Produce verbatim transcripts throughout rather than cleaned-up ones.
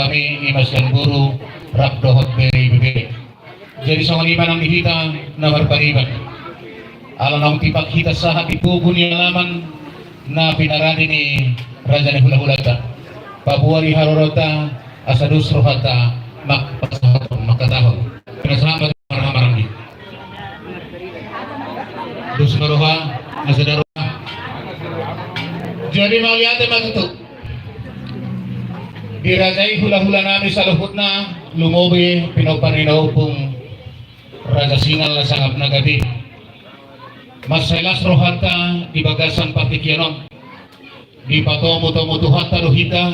hami, ima sian boru rap dohot bere ibebere. Jadi songon i ma nang di hita na marpariban. Ala naung tipak hita sahat di pogu ni alaman na pinarade ni raja ni hulahulanta. Paboa di haroroanta asa dos rohanta mangpasahathon mangkatahon. Pinasahat ma tu marhahamaranggi. Dos ma roha na sada roha. Jadi mauliate ma tutu. Dirajai hulahula nami saluhutna, lumobi pinompar ni na ompung Raja Singal na sangap na gabe. Mansai las rohanta di bagasan partingkian on. Dipatomutomu Tuhanta do hita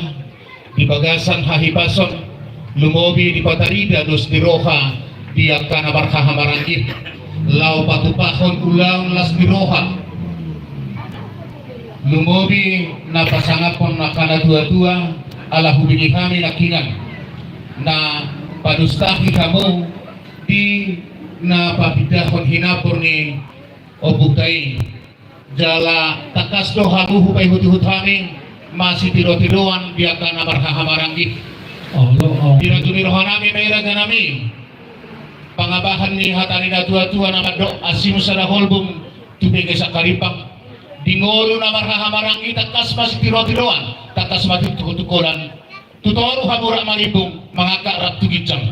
di bagasan hahipason, lumobi dipatarida dos ni roha di angka na marhahamaranggi laho patupahon ulaon las ni roha. Lumobi na pasangaphon angka na tuatua, ala hubege hami nangkiningan na padustahi hamu di na papindahon hinambor ni ompunta i. Jala tangkas do hamu hupaihutihut hami masitirotiroan di angka na marhahamaranggi. Olo, olo. Di ratu ni roha nami ma i raja nami. Pangabahan ni hata ni na tuatua na mandok: Asi ma sada holbung, tubege sangkarimpang. Di ngolu na marhahamaranggi tangkas masitirotiroan, tangkas masitungkoltungkolan. Tu toru hamu rap malimbung, mangangkat rap tu ginjang.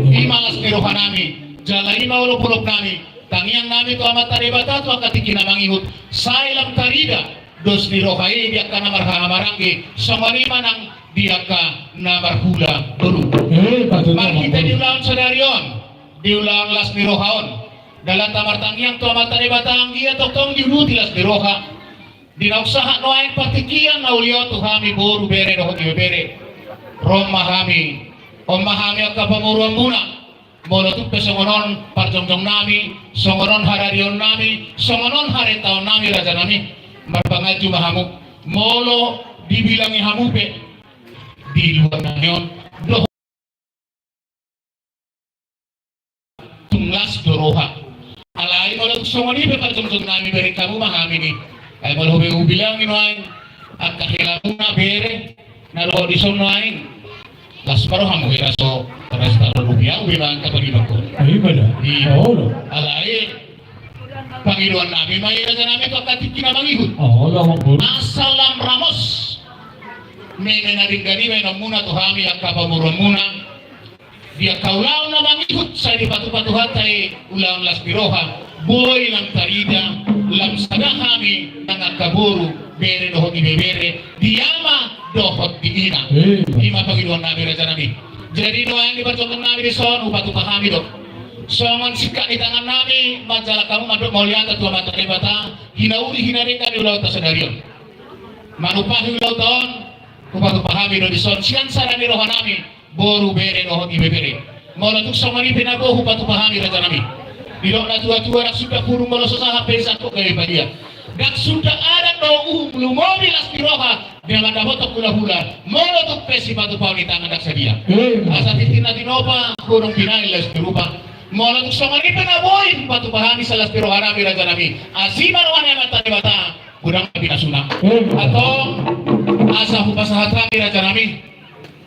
Ima las ni roha nami, jala ima olopolop nami. Tangiang nami tu Amanta Debata tu angka tingki na mangihut, sai lam tarida dos ni roha i di angka na marhahamaranggi, songon i ma nang di angka na marhula boru. Eh, patut. Marhite di ulaon sadari on, di ulaon las ni roha on, dalanta martangiang tu Amanta Debata, anggiat tongtong diuduti las ni roha. Di naung sahat nuaeng partingkian na uli on tu hami boru, bere dohot ibebere, ro ma hami. On ma hami angka pamoruonmuna. Molo tung pe songon on parjongjong nami, songon on hararion nami, songon on harentaon nami raja nami, marpanganju ma hamu. Molo dibilangi hamu pe di luar nami on, dohot tung las do roha. Alai molo tung songon i pe parjongjong nami, bereng hamu ma hami ni. Ai molo hube hubilangi nuaeng angka helamuna bere na dohot dison nuaeng, las ma rohamu, hira so ras taro rupia ube ma angka pangidongku. Ai pada. Iya. Olo. Alai pangidoan nami ma i raja nami tu angka tingki na mangihut. Olo, amang boru. Asa lam ramos meme na denggan i baenonmuna tu hami angka pamoruonmuna. Di angka ulaon na mangihut sai dipatupa Tuhanta i ulaon las ni roha, boi lam tarida, lam sada hami nang angka boru, bere dohot ibebere, di ama dohot di ina. Eh. Ima pangidoan nami raja nami. Jadi nuaeng di parjongjong nami dison hupatupa hami do songon singkat ni tangan nami manjalang hamu mandok mauliate tu Amanta Debata, hinauli hinadenggan ni ulaonta sadari on. Manumpahi ulaonta on, hupatupa hami do dison sian sada ni roha nami, boru, bere dohot ibebere. Molo tung songon i pe na boi hupatupa hami raja nami. Didok na tuatua, ndang suda hurung molo so sahat pe disangkot gabe padia. Ndang suda adat dohot uhum, lumobi las ni roha di na mandapothon hulahula, molo tung pe sipatupaon ni tangan ndang sadia. Eh. Asa tintin na tinopa, hurung binahen las ni rupa. Molo tung songon i pe na boi hupatupa hami sian las ni roha nami raja nami, asi ma roha ni Amanta Debata, godang ma pinasuna. Eh. Antong, asa hupasahat hami raja nami.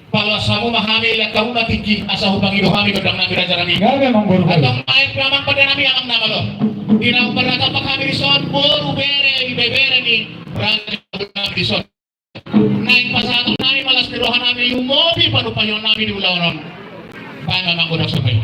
Paloas hamu ma hami, lean hamu ma tingki, asa hupangido hami gondang nami raja nami. Gabe, amang boru. Antong, baen pe amang pande nami, amang na malo. Di naung marnatampak hami dison, boru, bere, ibebere ni raja nami dison. Naeng pasahaton nami ma las ni roha nami, lumobi panumpahion nami di ulaon on. Baen ma amang godang sapai.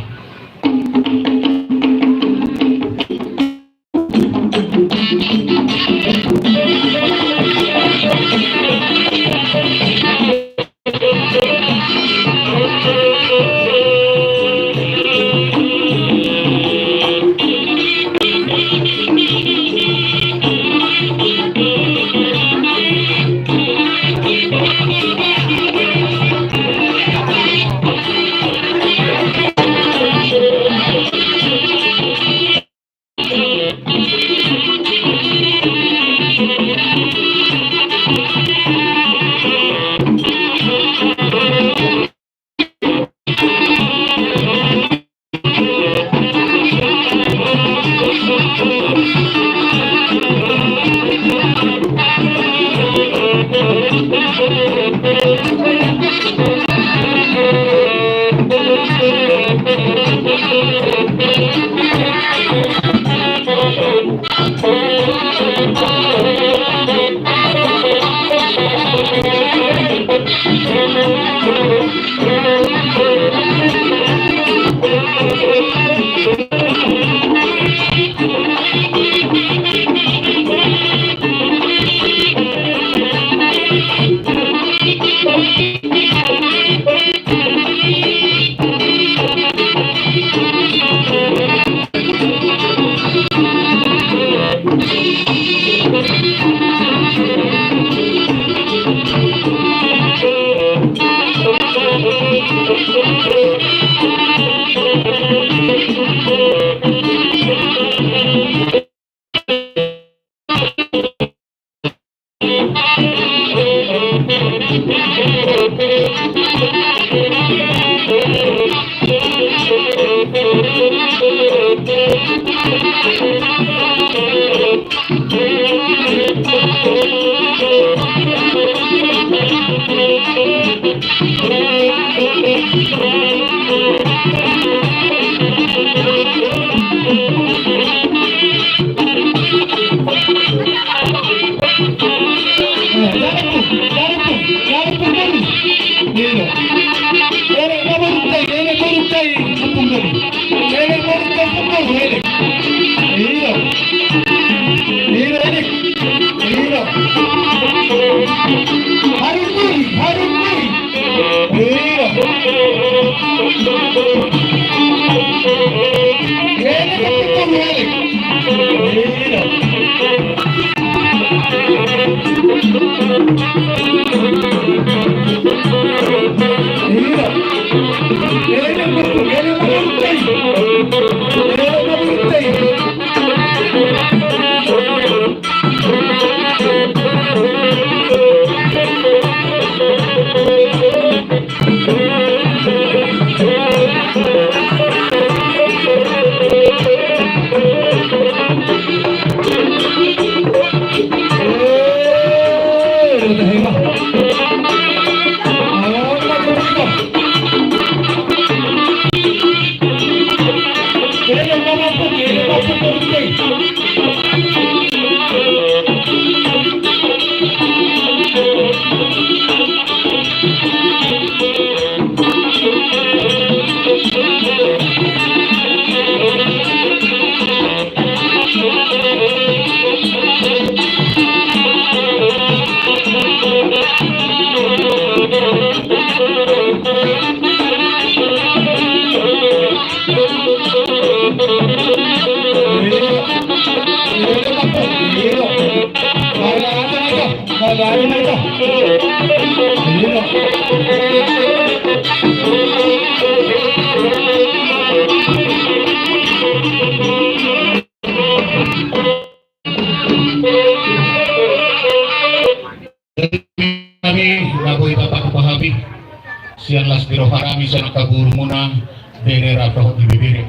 Nami na boi tapatupa hami sian las ni roha nami sian angka boru muna, bere rap dohot ibebere.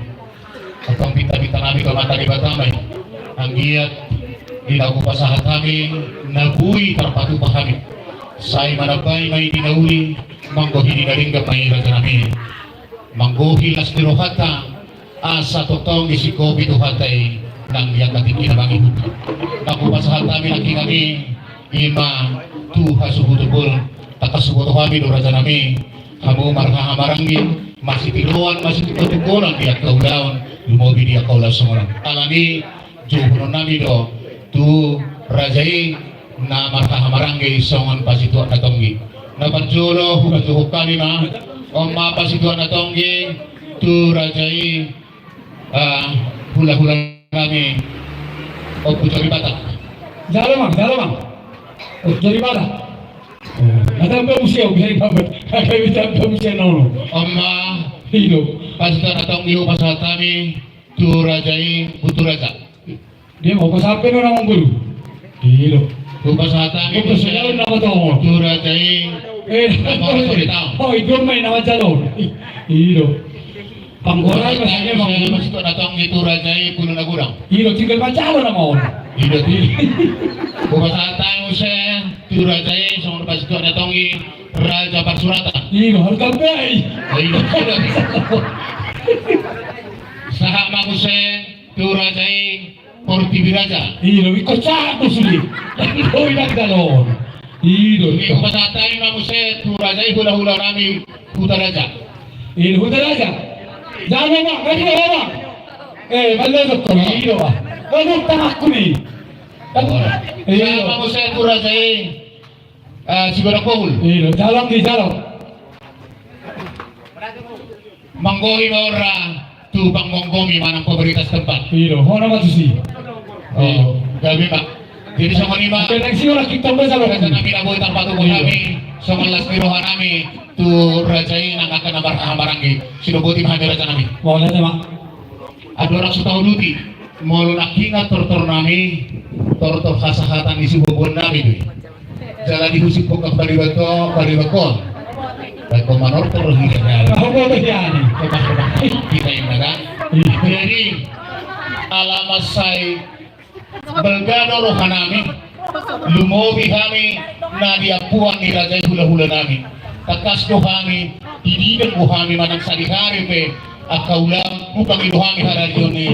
Antong pinta-pinta nami tu Amanta Debata ma i, anggiat di na hupasahat hami na boi tarpatupa hami, sai manambai ma i di na uli, manggohi di na denggan ma i, raja nami. Manggohi las ni rohanta, asa tongtong disingkopi Tuhanta i nang di angka tingki na mangihut. Na hupasahat hami nangkin i, i ma tu hasuhuton bolon. Tangkas huboto hami do, raja nami, hamu marhahamaranggi, masitiruon, masitungkoltungkolan di angka ulaon, lumobi di angka ulaon songon on. Alani i, jouhonon nami do tu raja i na marhahamaranggi songon pasituak na tonggi. Na parjolo hupajohon hami ma, on ma pasituak na tonggi tu raja i, ah, hulahula nami Ompu Jori Batak. Jalo ma, jalo ma. Ompu Jori Batak. Na tamba muse, biar tamba. Kami tamba muse nono. On ma. Ido. Pasituak na tonggi hupasahat hami tu raja i, Putu Raja. Dia mau pasampe no nang guru. Ido. Hupasahat hami muse tu raja i. Eh, oh, ido ma i na manjalo. Ido. Panggoran ma i, pasituak na tonggi tu raja i, Pulo Nagodang. Ido, tinggal manjalo nama on. Ido, ti. Hupasahat hami muse tu raja i, songon pasituak na tonggi, Raja Parsuratan. Ido, harga baik. Ido, ido. Sahat ma muse tu raja i, Portibi Raja. Ido, ingkon sahat do sude. Ido, ido, ido. Ido, hupasahat hami ma muse tu raja i, hulahula nami Huta Raja. Ido, Huta Raja. Jalo ma, kami jalo ma. Eh, malo jokko, ido ma. Lalu tamakku ni. Ido. Sahat ma muse tu raja i, eh, Sigodang Bohul. Ido, jalo, di jalo. Manggohi ma on ra tu panggomgomi manang pemerintah setempat. Ido, hona ma tusi. Oh, gabe ma. Jadi songon i ma. Oke, next year kita bisa lo. Raja nami na boi tarpatupa hami, songon las ni roha nami tu raja i nang angka na marhahamaranggi. Sidoboti ma hami, raja nami. Boleh, ma. Andorang so tauduti, molo nangkin tortor nami, tortor hasahatan ni siboboan nami do i. Jala di husip pokok paribato, paribakon. Bako manortor hita jala. Tahu boto jani. Kebak-kebak hita inna kan. Iya. Jadi, Ala mansai balga do rohanami, lumobi hami na di ampuan ni raja i hulahulanami. Tangkas do hami dididang do hami manang sadihari pe angka ulaon, hupangido hami hararion ni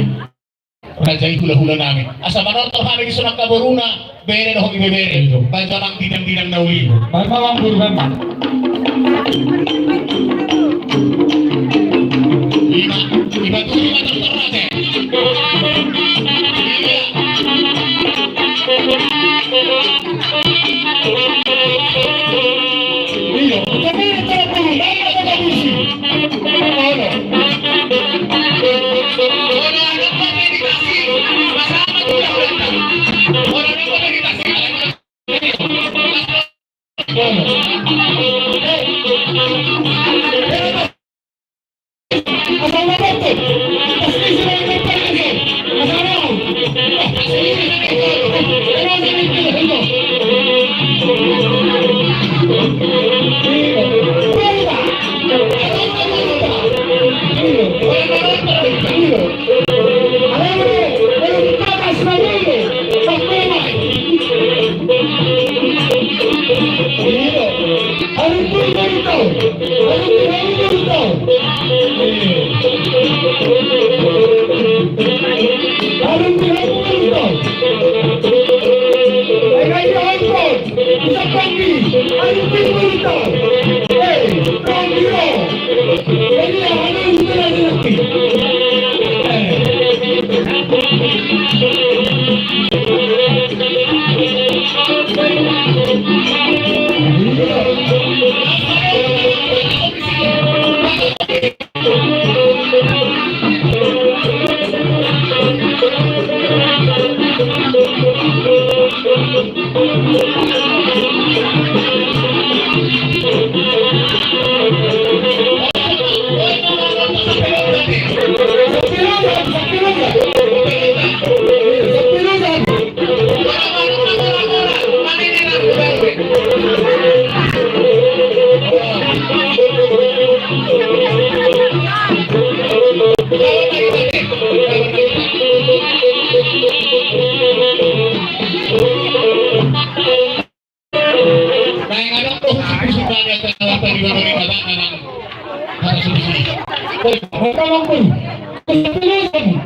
raja i hulahulanami. Asa manortor hami dison angka boruna, bere dohot ibebere. Iyo. Baen ma amang didangdidang na uli. Baen ma amang boru, baen ma. Ima, ima tu ima tortor ate. Iyo, tortor ate.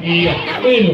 Iya. Iya.